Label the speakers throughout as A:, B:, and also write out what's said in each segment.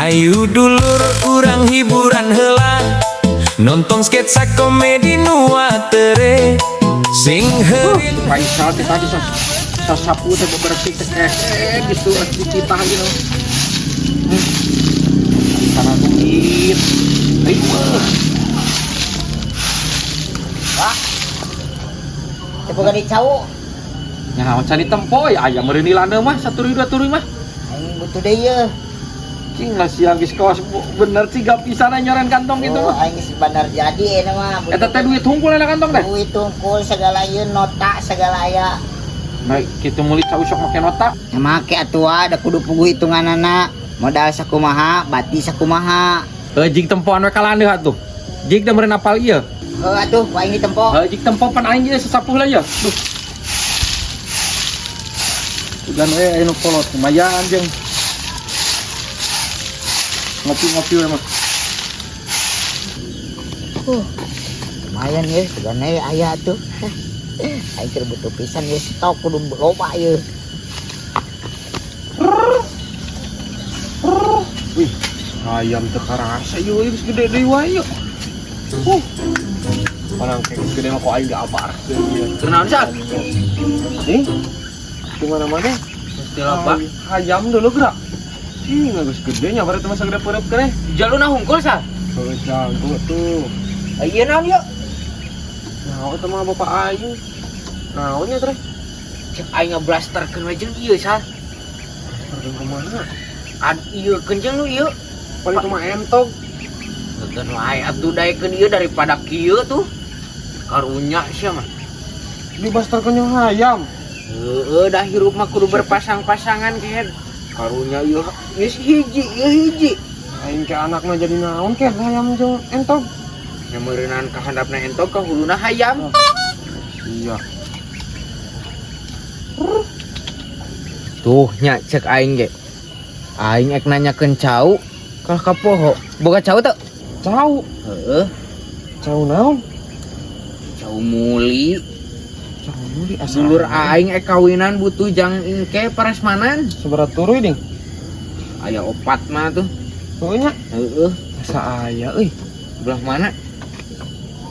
A: Ayo dulur urang hiburan heula, nonton sketsa komedi nu atere sing heurin.
B: Faisal teh tadi sasapu teh bebersih teh gitu dititah gitu. Karena duit. Riweuh.
C: Wah. Teu boga di cau.
B: Nya can ditempo ya aya meureun dilana mah satu dua turi mah.
C: Aing butuh deui ye.
B: Cing lah sia geus kawas bener ciga pisan nyoren kantong gitu
C: Oh,
B: mah.
C: aing geus bandar jadi eta mah.
B: Eta teh duit hungkul na kantong teh.
C: Duit hungkul segala ieu nota segala aya.
B: Nah, kitu meuli cau sok make nota.
C: Ya make atuh da kudu puguh hitunganana. Modal sakumaha, bati sakumaha.
B: Heuh jig tempoan we kalandeuh atuh. Jig da meureun apal ieu.
C: Heuh atuh, ku aing ditempo.
B: Heuh jig tempo pan aing ieu sasapuh lah ieu. Duh. Ugan we aya nu kolot lumayan jeung ngopi-ngopi we mah.
C: Lumayan ye, segana aya atuh. Aing keur butuh pisan ye stok kudu loba ye.
B: Wih, ayam teu karasa ieu geus gede deui wae ieu. Orang kayak geus gede mah kok aing diabarkeun ieu.
D: Kunaon sat?
B: Ih, di mana-mana
D: Mesti loba.
B: Hayam dulu gerak. Ih, geus gede nya baru masa gede peureub keneh.
D: Jaluna hungkul sat.
B: Heuh, jago tuh.
D: Ieu naon yeuh?
B: Nah, eta mah bapak aing. Naonnya teh?
D: Cek aing ngablasterkeun we jeung ieu sat.
B: Harga kumaha?
D: Ad ieu keun jeung nu ieu.
B: Paling cuma entog.
D: Keun wae atuh daekeun ieu daripada kieu tuh. Karunya sia mah.
B: Di blasterkeun jeung hayam.
D: Heeh, dah hirup mah kudu berpasang-pasangan kehed. Karunya ieu geus hiji, ieu hiji.
B: Aing ke anakna jadi naon ke hayam jeung entog.
D: Nya meureunan ka handapna entog ka huluna hayam.
B: Iya.
D: Tuh nya cek aing ge. Aing ek nanyakeun cau kalah ka poho. Boga cau teu?
B: Cau.
D: Heeh,
B: Cau naon?
D: cau muli.
B: Cau muli asa.
D: Dulur aing ek kawinan butuh jang ingke paresmanan.
B: Seberat turu ding.
D: Aya opat mah tuh.
B: Heuh nya.
D: Heeh,
B: Asa aya euy.
D: belah mana?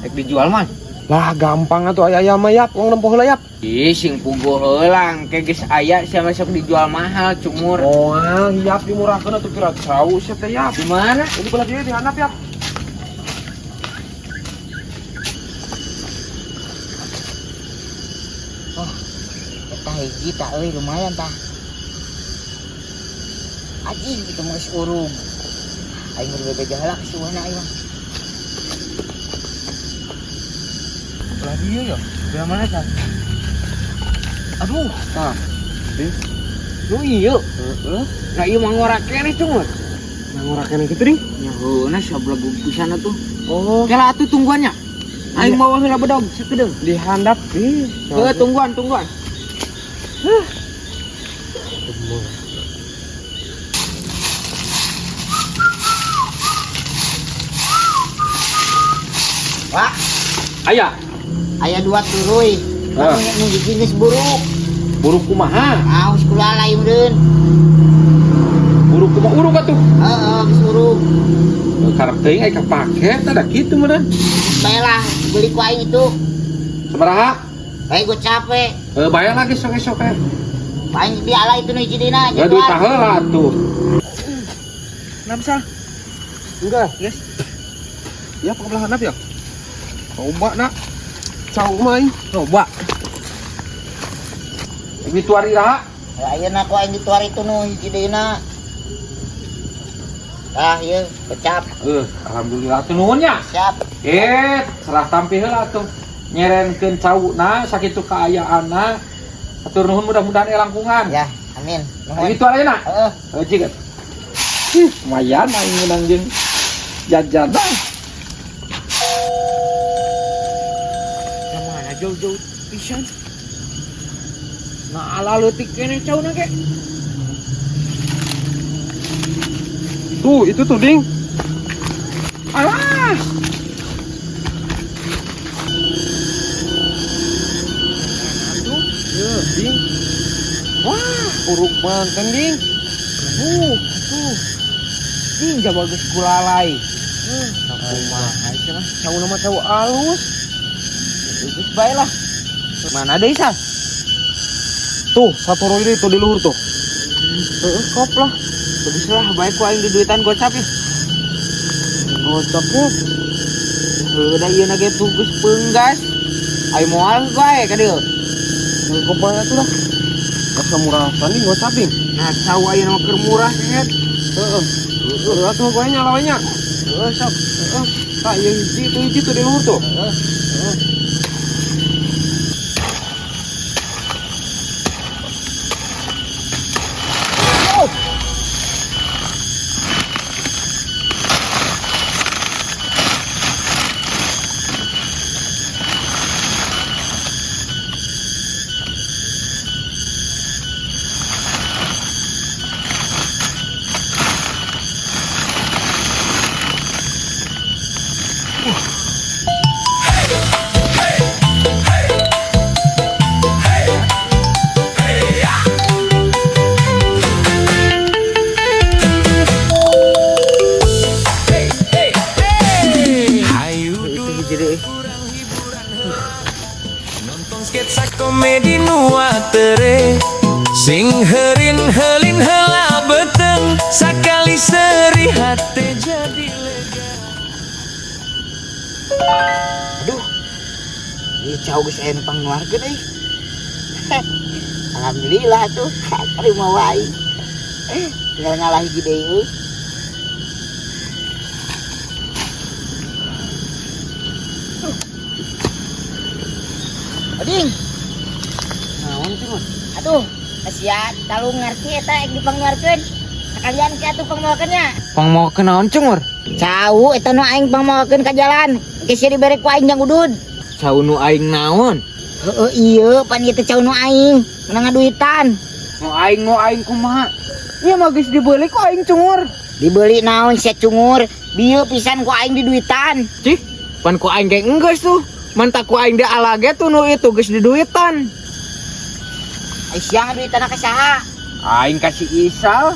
D: Ek dijual mah.
B: Lah gampang atuh aya aya mah yap, wong nempo heula yap.
D: Ih, sing puguh heula engke geus aya sia mah sok dijual mahal cumur.
B: Moal yap dimurahkeun atuh kira cau sia teh yap.
D: Di mana?
B: Ini belah dieu dihandap yap.
C: Oh, eta hiji tah euy lumayan tah. Anjing itu mah geus urung. Aing berbeda heula ka suwana aing mah.
B: Belah dieu ya.
D: Belah mana, Sat?
B: Aduh, tah.
D: Lu ieu.
B: Heeh.
D: Nah, ieu mah ngora keneh cumur.
B: Nah ngora keneh kitu ding.
D: Nya heuna sia belegug pisan atuh.
B: Oh,
D: Kela atuh tungguannya. Aing mawa heula bedog sakedeung.
B: Dihandap ih.
D: Heuh, tungguan, tungguan.
B: Huh.
C: Wah,
B: Aya.
C: Aya dua turuy.
B: Ah.
C: Nu hiji geus buruk.
B: Buruk kumaha?
C: Ah, geus kula lain meureun.
B: Buruk kumaha uruk atuh?
C: Heeh, geus uruk.
B: Karep teuing aya kapake teh da kitu meureun.
C: Bae lah, beli ku aing itu.
B: Sabaraha?
C: Bae gua capek.
B: Heuh, bae lagi sok-sok eh.
C: Aing diala itu nu hiji dina.
B: Ya duit heula atuh.
D: Kenapa sal?
B: Enggak.
D: Yes.
B: Ya apa belah handap ya? Coba nak. Cau mah aing.
D: Coba.
B: Ini tuari iraha.
C: Ya ayeuna ku aing dituar itu nu hiji deuna. Ah, ieu kecap.
B: Alhamdulillah tuh nuhun nya.
C: Siap.
B: Serah tampi heula atuh. Nyerenkeun cauna sakitu kaayaanna. Atur nuhun mudah-mudahan elangkungan.
C: Ya, amin. Nuhun.
B: Ini tuar ayeuna.
C: Heeh.
B: Heuh cik. Ih, lumayan aing meunang jeung jajanan.
D: Yang mana jauh-jauh pisan. Nah, ala leutik keneh cauna ge.
B: Tuh, itu tuh, Ding. Alah. Ya, Ding. Wah, uruk banten, Ding. Tuh, tuh.
D: Anjing jaba geus gulalai. Kumaha cenah? Cau mah cau alus. Geus bae lah. Mana deui sah?
E: Tuh, satu roy itu di luhur tuh.
D: Heeh, kop lah. Bagus lah, bae ku aing diduitan gocap ya.
E: Gocapnya
D: Heuh, da ieu na ge tuh geus peunggas. Aing moal bae ka dieu.
E: kop bae atuh lah. Asa murah tadi gocapin.
D: Nah, cau ayeuna mah keur murah nya.
E: Heeh. Heeh, atuh bae nya lawannya.
D: Heeh, sok.
E: Heeh. Tah ieu hiji tuh di luhur tuh.
D: Heeh.
E: Heeh.
A: Hayu
D: Itu hiji deui.
A: Urang hiburan heula. Nonton sketsa komedi nu atere. Sing heurin heulin heula beuteung. Sakali seri hate jadi lega.
C: Aduh. Ieu cau geus aya nu pangnuarkeun euy. Alhamdulillah tuh, terima wae. Tinggal ngalah hiji deui euy. Oding,
D: Naon sih, Mas?
C: aduh, sia talung ngarti eta ek dipangnuarkeun. Sakalian ke atuh pangmawakeunnya.
D: Pangmawakeun naon cungur?
C: Cau eta nu aing pangmawakeun ka jalan. Ke sia dibere ku aing jang udud.
D: Cau nu aing naon?
C: Heeh ieu pan ieu teh cau nu aing, menang ngaduitan.
D: Nu aing kumaha? Ieu mah geus dibeuli ku aing cungur.
C: Dibeli naon sia cungur, bieu pisan ku aing diduitan.
D: Cih, pan ku aing ge enggeus tuh. Mantak ku aing diala ge tuh nu itu geus diduitan.
C: Ai sia ngaduitan ka saha?
D: Aing kasih Isal.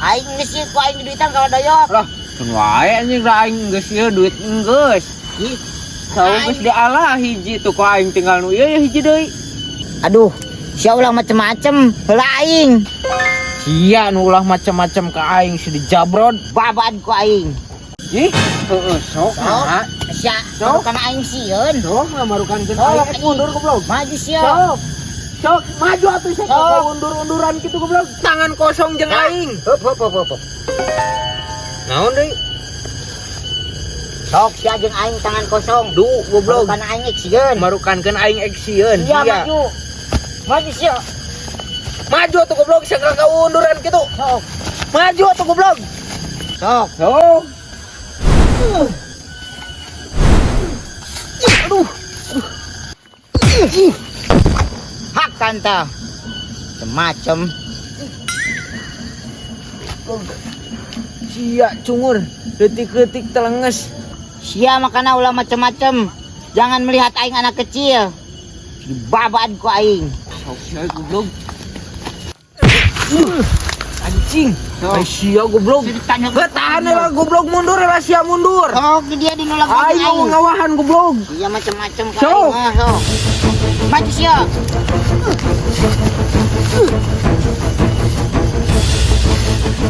C: Aing geus ieu ku aing diduitan kalau doyok.
D: Lah, keun wae anjing da aing geus ieu duit enggeus.
C: Ih,
D: Cau geus diala hiji tuh ku aing tinggal nu ieu ya hiji deui.
C: Aduh, sia ulah macem-macem, heula aing.
D: Sia nu ulah macem-macem ka aing si dijabrod.
C: Babad ku aing.
D: Ih, heeh sok
C: Sok.
D: nah.
C: Sia,
D: Sok.
C: marukan aing sieun.
D: Sok ngamarukankeun
C: Sok,
D: aing mundur goblok.
C: Maju sia.
D: Sok. Sok maju atuh sia
C: Sok.
D: undur-unduran kitu goblok. Tangan kosong jeung
C: Nah.
D: aing.
C: Hup hup hup hup.
D: Naon deui?
C: Sok sia jeung aing tangan kosong.
D: Du goblok.
C: Marukan aing ek sieun.
D: Marukankeun aing ek sieun.
C: Sia
D: Sia.
C: maju. Maju sia.
D: Maju atuh goblok sia ka unduran kitu.
C: Sok.
D: Maju atuh goblok.
C: Sok.
D: Sok. Aduh.
C: Hak tante. Macem-macem.
D: Sia cungur, detik-detik telenges.
C: Sia makana ulah macem-macem. Jangan melihat aing anak kecil. Dibabad ku aing.
D: Sok sia goblok. Anjing.
B: Sok.
D: Ai sia goblok.
C: Ditanya
D: Tahan lah goblok mundur lah sia mundur.
C: Sok dia dinolak
D: Aing mau ngawahan goblok.
C: Iya macem-macem ka
D: Sok.
C: aing mah sok. Maju sia.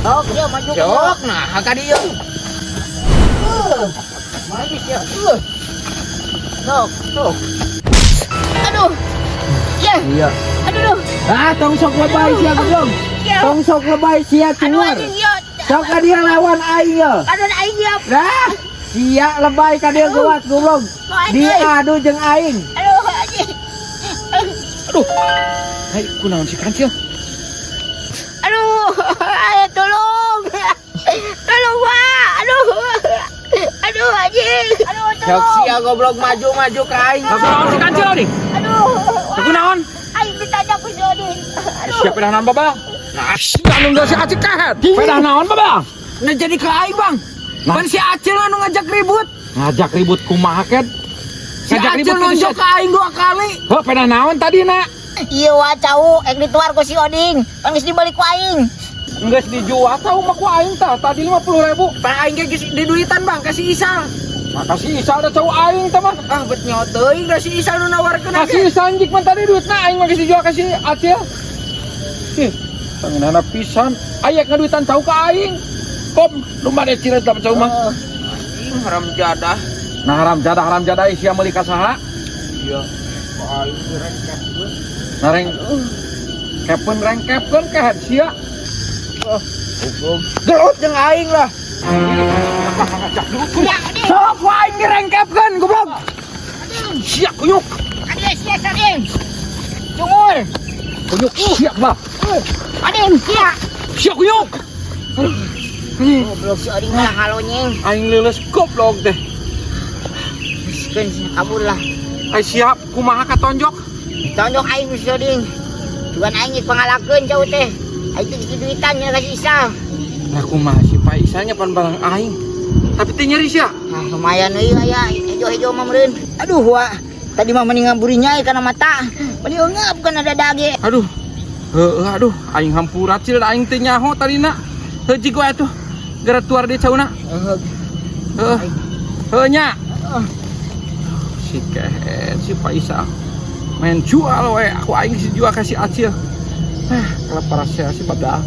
C: Sok dia maju.
D: Sok nah ka dieu.
C: Maju sia. Sok, sok. Aduh. Ya.
D: Iya.
C: Aduh. Aduh.
D: Ah tong sok lebay sia goblok.
C: Ya.
D: Tong sok lebay sia
C: Aduh
D: cungur.
C: anjing ya.
D: Sok ka dieu lawan aing ye.
C: Aduh aing ya.
D: Nah, sia lebay ka dieu geuwat goblok.
C: Kok aing euy.
D: Diadu jeung aing.
C: Aduh anjing.
B: Aduh. Hai, kunaon si kancil?
C: Aduh, ayo tolong. Tolong, Pak. Aduh. Aduh, anjing. Aduh,
D: Sok
C: tolong.
D: sia goblok maju-maju ka aing.
B: Kunaon si kancil nih?
C: Aduh.
B: Kunaon?
C: Aing ditanya ku si Odin. Aduh.
B: Siap pedah naon babang? Nah, sia nu geus si acik kahet. Pedah naon babang?
D: Nah jadi ke aing bang.
B: Nah.
D: Pan si Acil anu ngajak ribut.
B: Ngajak ribut kumaha ket?
D: Si
B: Ngajak
D: Acil
B: ribut kitu
D: nonjok
B: sia.
D: ke aing 2 kali.
B: Heuh, pedah naon tadi nak?
C: Iya wa cau, ek dituar ku si Odin. Pan geus dibalik ku aing.
B: Geus dijual cau mah ku aing tah tadi 50.000.
D: Pan aing ge geus diduitan, Bang, ka si Isal.
B: Makasih Isal da cau aing tah mah.
D: Ah, bet nyaho teuing da si Isal nu nawarkeun.
B: Kasih Isal jik mah tadi duitna aing mah geus dijual ka si Acil. Ih, tangeunana pisan. Aya ngaduitan cau ka aing. Kom, lumayan cira dapat cau mah.
D: Anjing haram jadah.
B: Nah haram jadah sia meuli ka saha?
D: Iya. Aing direngkepkeun.
B: Nah rengkepeun rengkepkeun kehed sia.
D: Goblok. Gelut jeung aing lah.
B: Sok ku aing direngkepkeun goblok. Sia kunyuk.
C: Ading sia sading. Cungur.
B: Kunyuk sia bah.
C: Ading sia.
B: Sia kunyuk.
C: Goblok si Oding malah halonyeng.
B: Aing leuleus goblok teh.
C: Keun kabur lah.
B: Ai siap kumaha katonjok?
C: Tonjok aing si Oding. Tuan aing geus pangalakeun cau teh. Aing teh geus diduitan nya ka si Isal.
B: Lah kumaha si Pak Isalnya pan barang aing. Tapi teh nyeri sia.
C: Nah, lumayan euy aya hejo-hejo mah meureun. Aduh wa. Tadi mah mending ngaburinya kana mata. Mending eungap kana dada ge.
B: Aduh. Heueuh aduh aing hampura cil aing teh nyaho tadina. Heuh jig wae atuh. Gara tuar deui cauna.
C: Heeh.
B: Heueuh. Heueuh nya. Si kehed si Pak Isa. Main jual we aku aing si jual kasih Acil. Ah, kalau para si babda.